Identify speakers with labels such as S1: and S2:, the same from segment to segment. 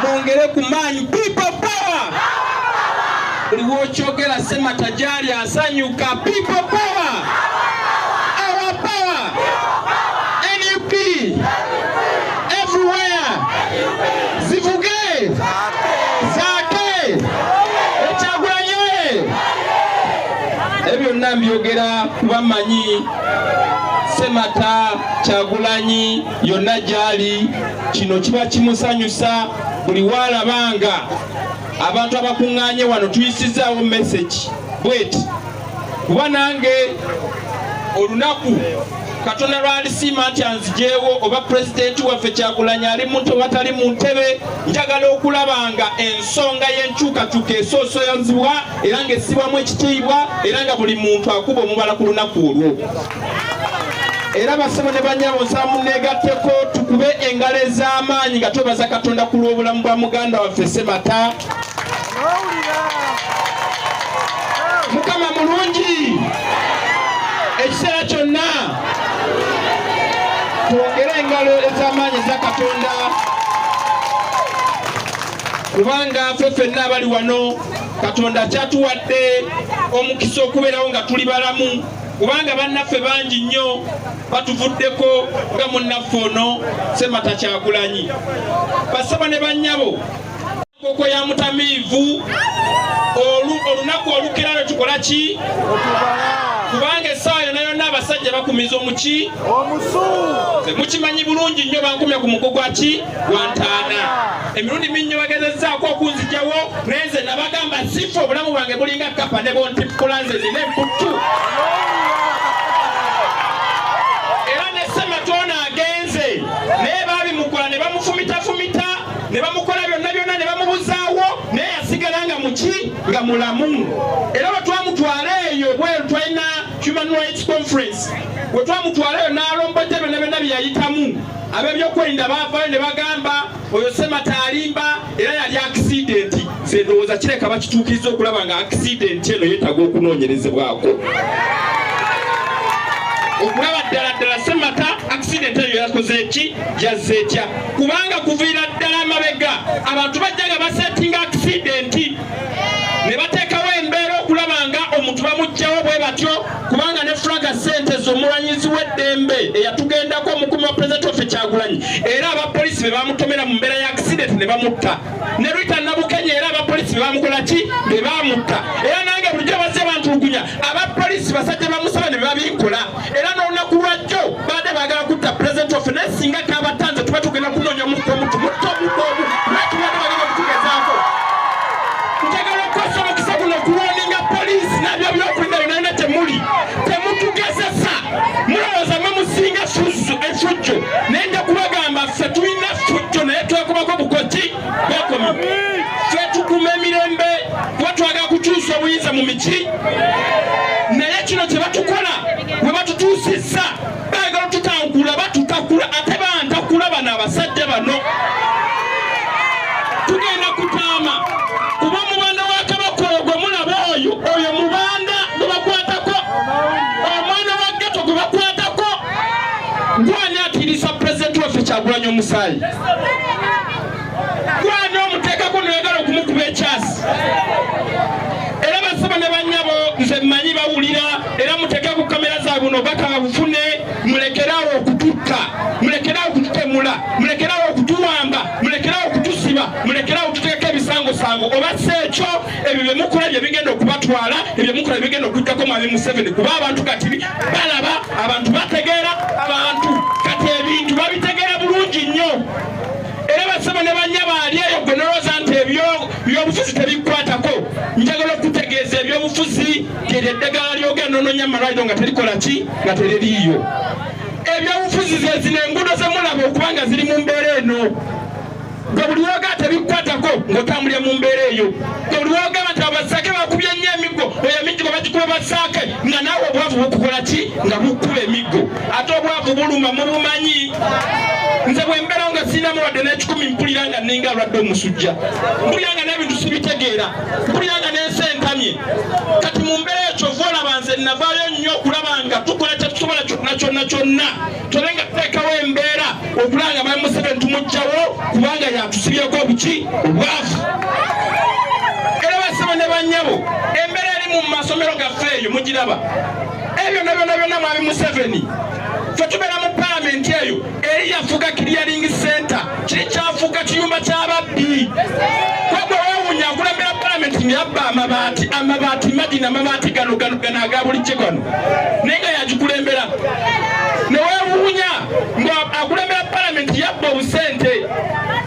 S1: Mwongere ku maanyi. People power! Buli wokyogera Semata gyali asanyuka. People power! Our power! NUP! Everywhere! Zivuge! Zaake! Ekyagulanye! Ebyo byonna mbyogera kuba mmanyi Semata Kyagulanyi yonna gyali, kino kiba kimusanyusa buli waalabanga abantu abakuŋŋaanye wano. Tuyisizaawo message bweti, kuba nange olunaku Katonda lwalisiima nti anzijeewo, oba pulezidenti waffe Kyagulanyi ali mu ntebe watali mu ntebe, njagala okulaba nga ensonga y'enkyukakyuka esoosoyozibwa era ng'essibwamu ekitiibwa, era nga buli muntu akuba omubala ku lunaku olwo. Era basebo ne banyabo, nsaba munneegatteko tukube engalo ez'amaanyi nga twebaza Katonda ku lw'obulamu bwa muganda waffe Semata. Mukama mulungi ekiseera kyonna. Twongere engalo ez'amaanyi eza Katonda, kubanga ffe ffenna abali wano Katonda kyatuwadde omukisa okubeerawo nga tuli balamu, kubanga bannaffe bangi nnyo batuvuddeko nga munnaffe ono Semata Kyagulanyi. Basebo ne bannyabo, koko ya mutamiivu, olunaku olukera lwe tukola ki, kubanga essaawa yonna yonna abasajja bakumiza omuki. Mukimanyi bulungi nnyo, bankumya ku mugo gwa ki, gwa ntaana. Emirundi minnyo bagezezzaako okunzijawo, naye nze nabagamba sifa, obulamu bwange bulinga kapa ne bontippula, nze nina emputtu. Era ne Sematoona agenze, naye baabimukola ne bamufumitafumita ne bamukola byonna byonna ne bamubuzaawo, naye yasigala nga muki, nga mulamu. Era bwe twamutwala eyo bweru, twalina Human Rights Conference, bwe twamutwala eyo n'alombojja byonna byonna bye yayitamu, ab'ebyokwerinda baavayo ne bagamba oyo Semata alimba, era yali accident. Nze ndowooza kireka bakituukiriza okulaba nga accident eno yeetaaga okunoonyerezebwako okulaba ddala ddala Semata accident eyo yakoze eki, yazze etya, kubanga kuviira ddala amabega abantu bajja nga basetinga accident ne bateekawo embeera okulaba nga omuntu bamuggyawo bwe batyo. Kubanga ne Frank Senteza, omulwanyizi w'eddembe eyatugendako, omukumi wa pulezidenti waffe Kyagulanyi, era abapoliisi be bamutomera mu mbeera ya accident ne bamutta. Ne Rita Nabukenya, era abapoliisi be bamukola ki, be bamutta. Era nange bulijjo bazze bantulugunya abapoliisi, basajja ba Museveni be babinkola. Era n'olunaku lwajjo baadde baagala kutta pulezidenti waffe, naye singa kabatanze tuba tugenda kunoonya omukka omutu mutta omukka omu, naye tubadde bagenda kutugezaako. Njagala okukozesa omukisa guno okuwarninga poliisi nabyo byokulinda byonna byonna, temuli temutugezesa. Mulowooza mwe musinga efujjo, naye nja kubagamba ffe tulina fujjo, naye twekubako bukoki bwekomi. Ffe tukuma emirembe kuba twagala kukyusa obuyinza mu miki, naye kino kye batukola bwe batutuusizza, baagala otutankula, batutakula, ate bantakula bano abasajja bano. Tugenda kutaama, kuba omubanda wa Kabaka oyo gwe mulaba, oyo mubanda gwe bakwatako, omwana wa ghetto gwe bakwatako. Gwani atiirisa pulezidenti waffe Kyagulanyi omusaayi? Gwani omuteekako noyagala okumukuba ekyasi? Era basaba ne bannyabo, nze mmanyi bawulira, era muteeke ku kamera za buno baka babufune. Mulekerawo okututta, mulekerawo okututemula, mulekerawo okutuwamba, mulekerawo okutusiba, mulekerawo okututeeka ebisangosango. Oba si ekyo, ebyo byemukola bye bigenda okubatwala, ebyo byemukola bye bigenda okujjako mwami Museveni, kuba abantu kati balaba, abantu bategeera, abantu kati ebintu babitegeera bulungi nnyo. Era basaba ne bannyabo, ali eyo gwe nolowooza nti ebyobufuzi tebikwatako, njagala okutegeeza ebyobufuzi lyeryo eddagala lyogenda ononya malwaliro nga terikola ki, nga teririiyo. Ebyobufuzi ze zino enguudo zemulaba okuba nga ziri mu mbeera eno. Gwe buli woga tebikwatako ng'otambulira mu mbeera eyo. Gwe buli wogamba nti abasaake bakubye nnyo emiggo, oyo emiggo bagikuba basaake, nga naawe obwavu bukukola ki, nga bukuba emiggo. Ate obwavu buluma, mubumanyi. Nze bwe mbeerawo nga sirina mulwadde n'ekikumi, mpulira nga nninga alwadde omusujja, mpulira nga n'ebintu sibitegeera, mpulira nga n'ensi entamye. Kati mu mbeera eyo kyova olaba nze Nze navaayo nnyo okulaba nga tukola kyetusobola kyonna kyonna kyonna, tole nga tuteekawo embeera okulaba nga Mwami Museveni tumuggyawo, kubanga yatusibyeko obuki obwavu. Era basebo ne bannyabo, embeera eri mu masomero gaffe eyo mugiraba. Ebyo byonna byonna byonna Mwami Museveni, ffe tubeera mu palamenti eyo eri yafuuka clearing center, kiri kyafuuka kiyumba ky'ababbi. Kwegwe weewunya akulembera palamenti nga yabba amabaati, amabaati magina, amabaati gano gano gano aga bulijjo gano, naye nga yagikulembera. Ne weewuunya nga akulembera palamenti yabba obusente.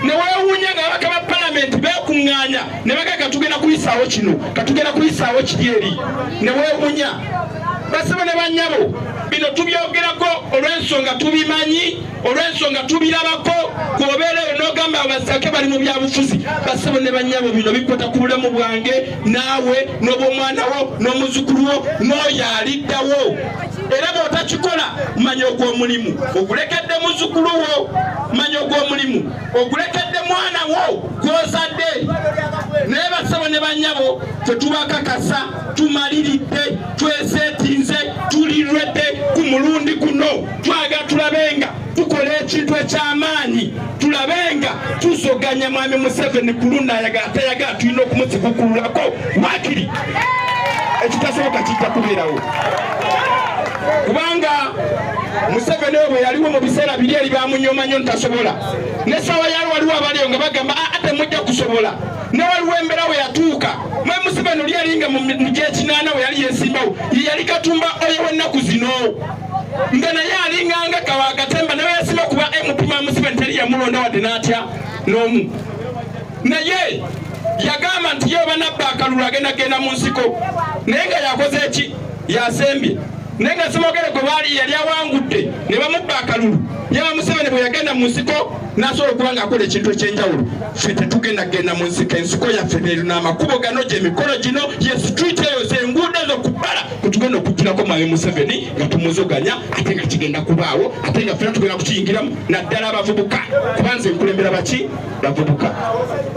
S1: Ne weewuunya nga ababaka ba palamenti beekuŋŋaanya ne bagamba katugenda kuyisaawo kino, katugenda kuyisaawo kiri eri. Ne weewuunya. Basebo ne bannyabo, bino tubyogerako olw'ensonga tubimanyi, olw'ensonga tubirabako. Kwobeera eyo n'ogamba abasake bali mu byabufuzi. Basebo ne bannyabo, bino bikwata ku bulamu bwange naawe n'obw'omwana wo n'omuzukulu wo n'oyo aliddawo. Era bw'otakikola, manya ogw'omulimu ogulekedde muzzukulu wo, manya ogw'omulimu ogulekedde mwana wo gw'ozadde. Naye basebo ne bannyabo, tetubakakasa, tumaliridde, tweseetinze, tuli ready ku mulundi guno. Twagala tulabenga tukola ekintu eky'amaanyi, tulabenga tuzoganya Mwami Museveni ku luno. Ayagala tayagala, tulina okumusigukululako wakiri. Ekitasoboka kijja kubeerawo, kubanga Museveni oyo bwe yaliwo mu biseera biri eri bamunyoma nnyo ntasobola. N'essaawa yali waliwo abaliyo nga bagamba ate mujja kusobola. Ne waliwo embeera we yatuuka mwe Museveni oli yalinga mu gyekinaana we yali yesimbawo, ye yali Katumba oyo w'ennaku zino, nga naye alinganga kawakatemba. Naye yasima kuba MP ma Museveni teri yamulonda wadde n'atya n'omu, naye yagamba nti ye oba nabba akalulu agenda genda mu nsiko. Naye nga yakoze eki? Yasembye. Naye nga Simogere gwe baali yali awangudde ne bamubba akalulu. Yaba Museveni bwe yagenda mu nsiko n'asobola okuba ng'akola ekintu ekyenjawulo. Ffe tetugenda kugenda mu nsiko. Ensiko yaffe nerino amakubo gano, gyemikolo gino, ye street eyo, zenguudo ezo kubbala kwetugenda okugirako Mwami Museveni nga tumuzoganya. Ate nga kigenda kubaawo, ate nga ffena tugenda kukiyingiramu, naddala abavubuka, kuba nze nkulembera baki? Bavubuka.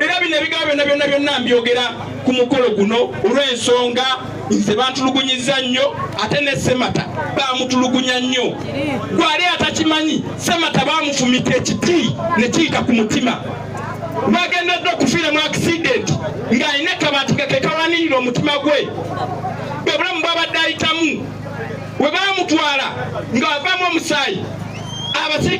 S1: Era bino ebigambo byonna byonna byonna mbyogera ku mukolo guno olw'ensonga nze bantulugunyiza nnyo, ate ne Semata bamutulugunya nnyo. Gwali atakimanyi, Semata bamufumita ekiti ne kiyita ku mutima. Bagendedde okufiira mu accident ng'alina akabaati nga kekawanirira omutima gwe. Bwe bulamu bwabadde ayitamu. We baamutwala ng'avaamu omusaayi, abasirikale